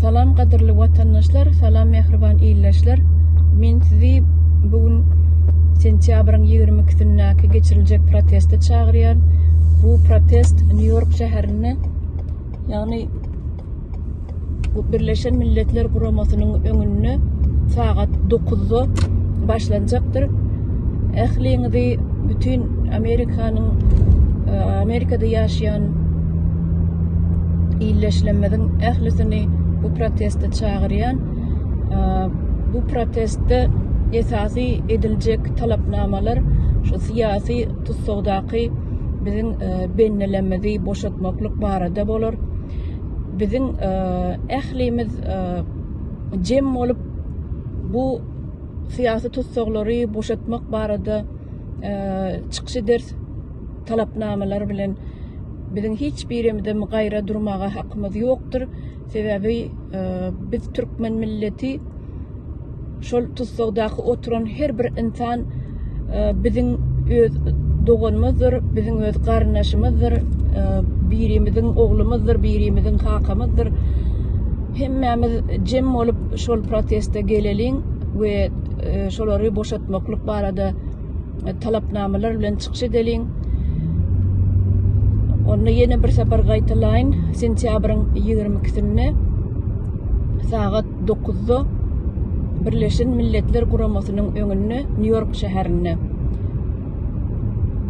Salam gadyrly watandaşlar, salam mähriban ildeşler. Men sizi bu gün sentýabryň 22-sindäki geçiriljek proteste çagyrýan. Bu protest Nýu-Ýork şäherinde, ýagny bu Birleşen Milletler Guramasynyň öňünde sagat 9-da başlanjakdyr. Ähliňizi bütin Amerikanyň e, Amerikada ýaşaýan illeşlemmeziň ählisini bu proteste çagyrýan. E, bu protestde esasy ediljek talapnamalar şu syýasy tussagdaky biziň e, bennelemmizi boşatmaklyk barada bolar. Biziň ählimiz jem bolup bu syýasy tussaglary boşatmak barada çykyş ederis talapnamalar bilen. Biziň hiç birimizem gaýra durmaga hakymyz ýokdur. Sebäbi biz türkmen milleti Şol tussagdaky oturan her bir ynsan biziň öz doganymyzdyr, biziň öz garyndaşymyzdyr, birimiziň oglumyzdyr, birimiziň kakamyzdyr. Hemmämiz jem bolup şol proteste geleliň we şolary boşatmaklyk barada talapnamalar bilen çykyş edeliň. Onda ýene bir sapar gaýtalaýyn, sentýabryň 22-sinde sagat 9-da Birleşen Milletler Guramasynyň öňünde Nýu-Ýork şäherinde.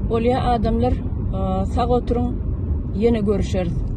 Bolýa adamlar, sag oturyň, ýene görüşeris.